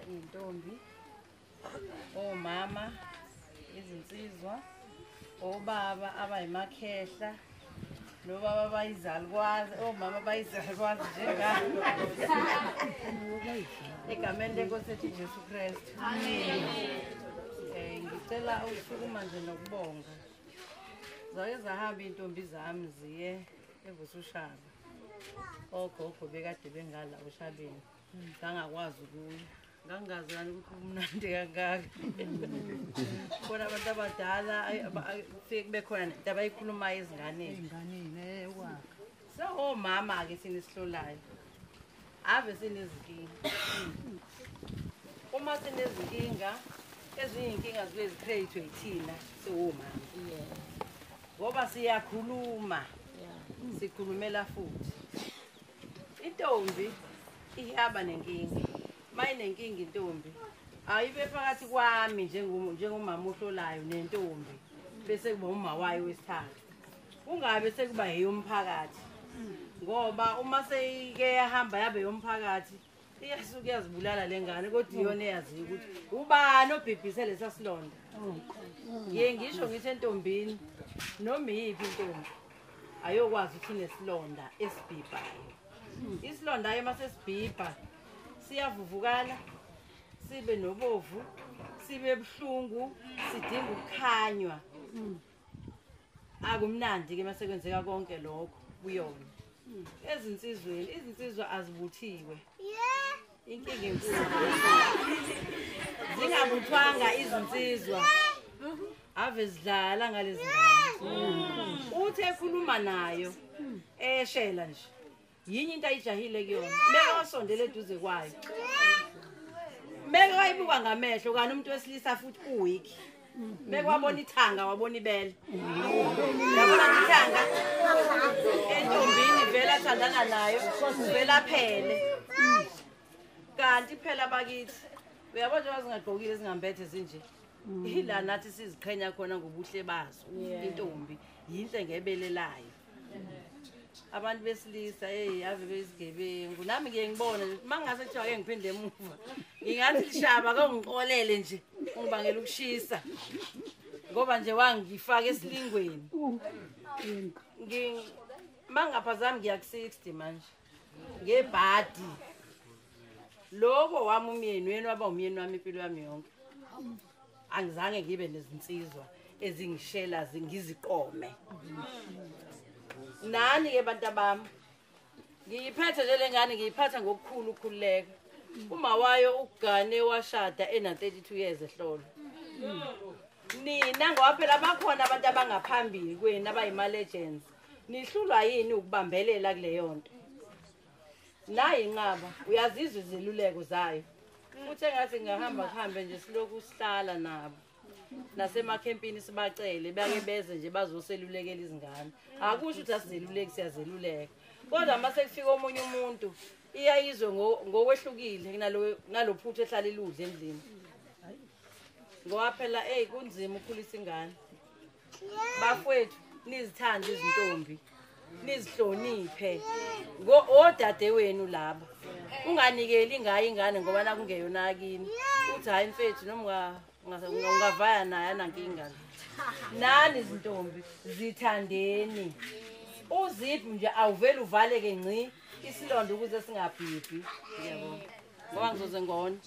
Intombi, omama, izinsizwa, obaba abayimakhehla, nobaba abayizalukwazi, omama abayizalukwazi njengami. Egameni leNkosi ethu Jesu Kristu. Amen. Ngicela ukusukuma nje nokubonga. Zake zahamba intombi zami ziye eVusushaba. Ogogo bekade bengala ushabeni. Ngangakwazi ukuya. Ngangazi kani ukuthi kumnandi kangaka. Khona abantu abadala kufike kube khona nento abayikhulumayo ezinganeni. Ey'nganeni, ukwakha. So omama-ke thina esihlolayo. Ave sinezinkinga. Uma sinezinkinga, ezinye iy'nkinga zibuye zi-create-we yithina siwomama. Ngoba siyakhuluma. Sikhulumela futhi. Intombi ihamba nenkinga. Mayinenkinga intombi, ayibe phakathi kwami njengomama ohlolayo nentombi, bese kuba uma wayo wesithathu. Kungabe sekuba eyomphakathi. Ngoba uma seyike yahamba yabe yomphakathi, iyasuka iyazibulala lengane, kodwa iyona eyaziyo ukuthi ubani obhibhise lesa silonda. Ngiye ngisho ngithi entombini, noma iyiphi intombi ayokwazi ukuthi inesilonda esibhibhayo. Isilonda-ke uma sesibhibha siyavuvukala, sibe nobovu, sibe buhlungu, sidinga ukukhanywa. Akumnandi-ke uma sekwenzeka konke lokho kuyona. Ezinsizweni, izinsizwa azibuthiwe. Inkinga enkulu. Zingabuthwanga izinsizwa. Ave zidlala ngalezi ngane. Uthi ekhuluma nayo, eshela nje. Yinye into ayijahile kuyona. Meke wasondela eduze kwayo. Meke wayibuka ngamehlo kanti umuntu wesilisa futhi uweak. Meke wabona ithanga, wabona ibele. Yabona ithanga entombini vele athandana nayo, vele aphele. Kanti phela bakithi, uyabona njengoba zingagqokile zingambethe zinje. Ila nathi siziqhenya khona ngobuhle bazo. Intombi yinhle ngebele layo. Abantu besilisa hey ave beyizigebengu. Nami ngiye ngibone nje mangase kuthiwa ke ngiphinde emuva. Ngingathi lishaba ke ungixolele nje, ungibangela ukushisa. Ngoba nje wangifaka esilingweni. Mangaphazami ngiya ku 60 manje. Ngebhadi. Lokho wami umyeni wena waba umyeni wami impilo yami yonke. Angizange ngibe nezinsizwa ezingishela ngiziqome. Nani ke bantu abami, ngiyiphethe nje lengane, ngiyiphatha ngokukhulu ukukhululeka. Uma wayo ukugane washada ena 32 years ehlolo. Nina ngoba phela bakhona abantu abangaphambili kwenu abayima legends. Nihlulwa yini ukubambelela kuleyo nto? Nayi inqaba, uyazizwa izeluleko zayo. Futhi engathi ngingahamba kuhambe nje silokhu sihlala nabo. Nasemakhempini sibacele bake beze nje bazoselulekela izingane. Akusho ukuthi asizeluleki, siyazeluleka. Kodwa uma sekufika omunye umuntu iyayizwe ngokwehlukile kunalo phuthu ehlala iludla endlini. Ngoba phela hey kunzima ukukhulisa ingane. Bafowethu nizithande izintombi, nizihloniphe. Odade wenu laba. Unganikeli ngayo ingane ngoba nakungeyona kini. Uthi hayi mfethu noma ungavaya naye anankinga. Nani izintombi zithandeni. Uziphi nje awuvele uvaleke ngci isilonda ukuze singabhibhi. Ngiyabonga. Ngoba ngizoze ngona.